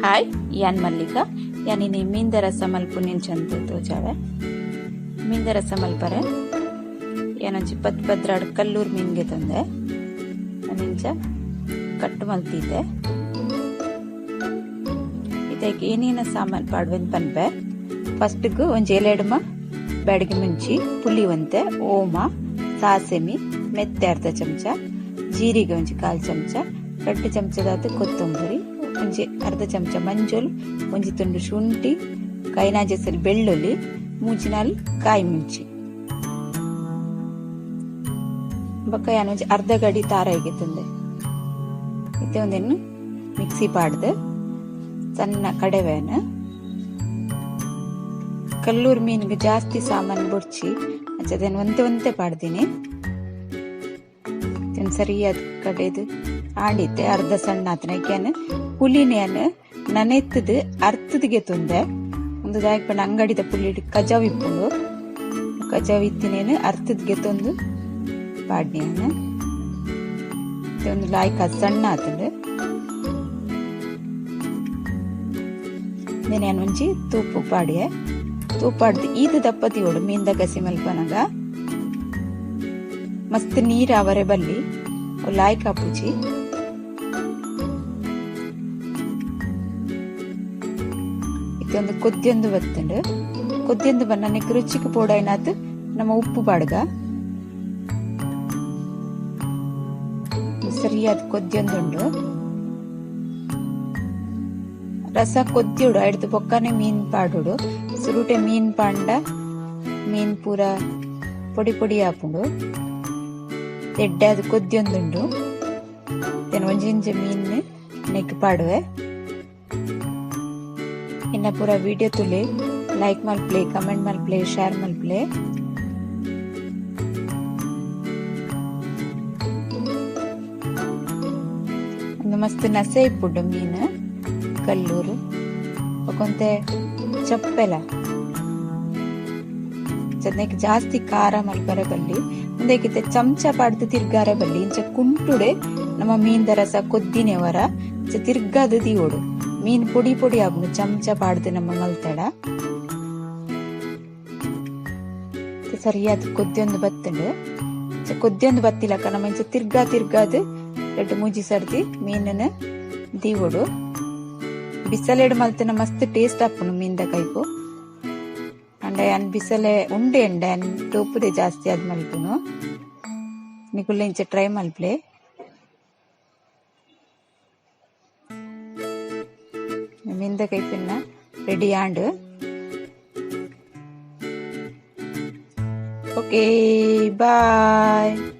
Hi, ಯಾನ್ ಮಲ್ಲಿಕ. ಯಾನ್ ಇನಿ ಮೀನ್ದ ರಸ ಮಲ್ಪುನೆಂಚಂದ್ ತೋಜಾವೆ. ಮೀನ್ದ ರಸ ಮಲ್ಪರೆ ಯಾನೊಂಜಿ ಪತ್ತ್ ಪದ್ರಾಡ್ ಕಲ್ಲೂರ್ ಮೀನ್ ಗೆತೊಂದೆ. ಇಂಚ ಕಟ್ ಮಲ್ತಿದ್ದೆ. ಇತ್ತೆ ಏನೇನ ಸಾಮಾನ್ ಪಾಡ್ವೆನ್ ಪನ್ಪೆ. ಫಸ್ಟ್ ಗ್ ಒಂಜಿ ಎಲೆಡ್ಮ ಬ್ಯಾಡಗಿ ಮುಂಚಿ, ಪುಳಿ ಒಂತೆ, ಓಮ, ಸಾಸೆಮಿ, ಮೆತ್ತೆ ಅರ್ಧ ಚಮಚ, ಜೀರಿಗೆ ಒಂಜಿ ಕಾಲ್ ಚಮಚ, ರಡ್ಡ್ ಚಮಚದಾತ್ ಕೊತ್ತಂಬರಿ, ಒಂಜಿ ಅರ್ಧ ಚಮಚ ಮಂಜೊಲ್, ಒಂಜಿ ತುಂಡು ಶುಂಠಿ, ಕೈನಾಜೆಸಲ್ ಬೆಳ್ಳುಳ್ಳಿ, ಮೂಜಿನಾಲ್ ಕಾಯಿ ಮುಂಚಿ. ಬೊಕ್ಕ ಯಾನ್ ಒಂಜಿ ಅರ್ಧ ಗಡಿ ತಾರಾಯಿ ಗೆತೊಂದೆ. ಇತ್ತೆ ಉಂದೆನ್ ಮಿಕ್ಸಿ ಪಾಡ್ದ್ ಸಣ್ಣ ಕಡೆವೇನ್. ಕಲ್ಲೂರ್ ಮೀನ್ಗ್ ಜಾಸ್ತಿ ಸಾಮಾನ್ ಬೊಡ್ಚಿ, ಅಂಚಾದ್ ಒಂತೆ ಒಂತೆ ಪಾಡ್ದಿನಿ. ಸರಿಯಾದ್ ಕಡೆದ್ ಆಂಡಿತ್ತೆ ಅರ್ಧ ಸಣ್ಣ ಆತನ. ಯಾನ್ ಪುಲಿನ್ ಯಾನ್ ನನೆತ್ತುದು ಅರ್ತುದು ಗೆತೊಂದೆ. ಉಂದು ದಾಯೆಗ್ ಪಂಡ ಅಂಗಡಿದ ಪುಲಿಡ್ ಕಜವು ಇಪ್ಪುಂಡು. ಕಜವು ಇತ್ತಿನೇನ್ ಅರ್ತುದು ಗೆತೊಂದು ಪಾಡ್ನಿ ಯಾನ್. ಉಂದು ಲಾಯ್ಕ್ ಸಣ್ಣ ಆತುಂಡು. ಉಂದೆನ್ ಯಾನ್ ಒಂಜಿ ತೂಪು ಪಾಡ್ಯೆ. ತೂ ಪಾಡ್ದು ಈತ್ ದಪ್ಪ ದೀವೊಡು ಮೀನ್ದ ಗಸಿ ಮಲ್ಪನಗ. ಮಸ್ತ್ ನೀರ್ ಆವರೆ ಬಲ್ಲಿ, ಲಾಯ್ಕ್ ಆಪುಜಿ. ಇತ್ತೆ ಒಂದು ಕೊದ್ಯೊಂದು ಬತ್ತುಂಡು. ಕೊದ್ಯೊಂದು ಬನ್ನನೆಕ್ ರುಚಿಕ್ ಬೋಡಾಯಿನಾತ್ ನಮ್ಮ ಉಪ್ಪು ಪಾಡ್ಗ. ಸರಿಯಾದ್ ಕೊದ್ಯೊಂದುಂಡು. ರಸ ಕೊದ್ಯೊಡು, ಐಡ್ದ್ ಬೊಕ್ಕನೆ ಮೀನ್ ಪಾಡೊಡು. ಸುರುಟೆ ಮೀನ್ ಪಾಂಡ ಮೀನ್ ಪೂರ ಪೊಡಿ ಪೊಡಿ ಆಪುಂಡು. ಎಡ್ಡೆ ಆದ್ ಕೊದ್ಯೊಂದುಂಡು. ಒಂಜಿ ಮೀನ್ ನೆಕ್ ಪಾಡುವೆ. ಇನ್ನ ಪೂರ ವಿಡಿಯೋ ತುಲೆ. ಲೈಕ್ ಮಲ್ಪಲೆ, ಕಮೆಂಟ್ ಮಲ್ಪಲೆ, ಶೇರ್ ಮಲ್ಪಲೆ. ಒಂದು ಮಸ್ತ್ ನಸೆ ಇಪ್ಪುಂಡು ಮೀನ್ ಕಲ್ಲೂರು. ಬೊಕೊಂತೆ ಚಪ್ಪೆಲ. ನೆಕ್ ಜಾಸ್ತಿ ಖಾರ ಮಲ್ಪರೆ ಬಲ್ಲಿ. ಉಂದೆಕಿತ್ತೆ ಚಮಚ ಪಾಡ್ದು ತಿರ್ಗಾರೆ ಬಲ್ಲಿ. ಇಂಚ ಕುಂಟುಡೆ ನಮ್ಮ ಮೀನ್ದ ರಸ ಕೊದ್ದಿನೆವರ ಇಂಚ ತಿರ್ಗಾದ್ ದೀವೊಡು. ಮೀನ್ ಪೊಡಿ ಪೊಡಿ ಆಪುಂಡು ಚಮಚ ಪಾಡ್ದು ನಮ್ಮ ಮಲ್ತಡ. ಸರಿಯಾದ್ ಕೊದ್ಯೊಂದು ಬತ್ತುಂಡು. ಕೊದ್ಯೊಂದು ಬತ್ತಿಲಕ ನಮ್ಮ ಇಂಚ ತಿರ್ಗಾ ತಿರ್ಗಾದ್ ರಡ್ಡ್ ಮೂಜಿ ಸರ್ತಿ ಮೀನನ್ ದೀವೊಡು. ಬಿಸಲೆಡ್ ಮಲ್ತಿನ ಮಸ್ತ್ ಟೇಸ್ಟ್ ಆಪುಂಡು ಮೀನ್ದ ಕೈಪು. ಅಂಡ ಯಾನ್ ಬಿಸಲೆ ಉಂಡೆ ಉಂಡೆ ಯಾನ್ ಟೋಪುದೆ ಜಾಸ್ತಿ ಆದ್ ಮಲ್ಪುನು. ನಿಕುಲು ಇಂಚ ಟ್ರೈ ಮಲ್ಪಲೆ. ಮೀನ್ದ ಕೈಪಿನ ರೆಡಿ ಆಂಡ್. Okay, bye.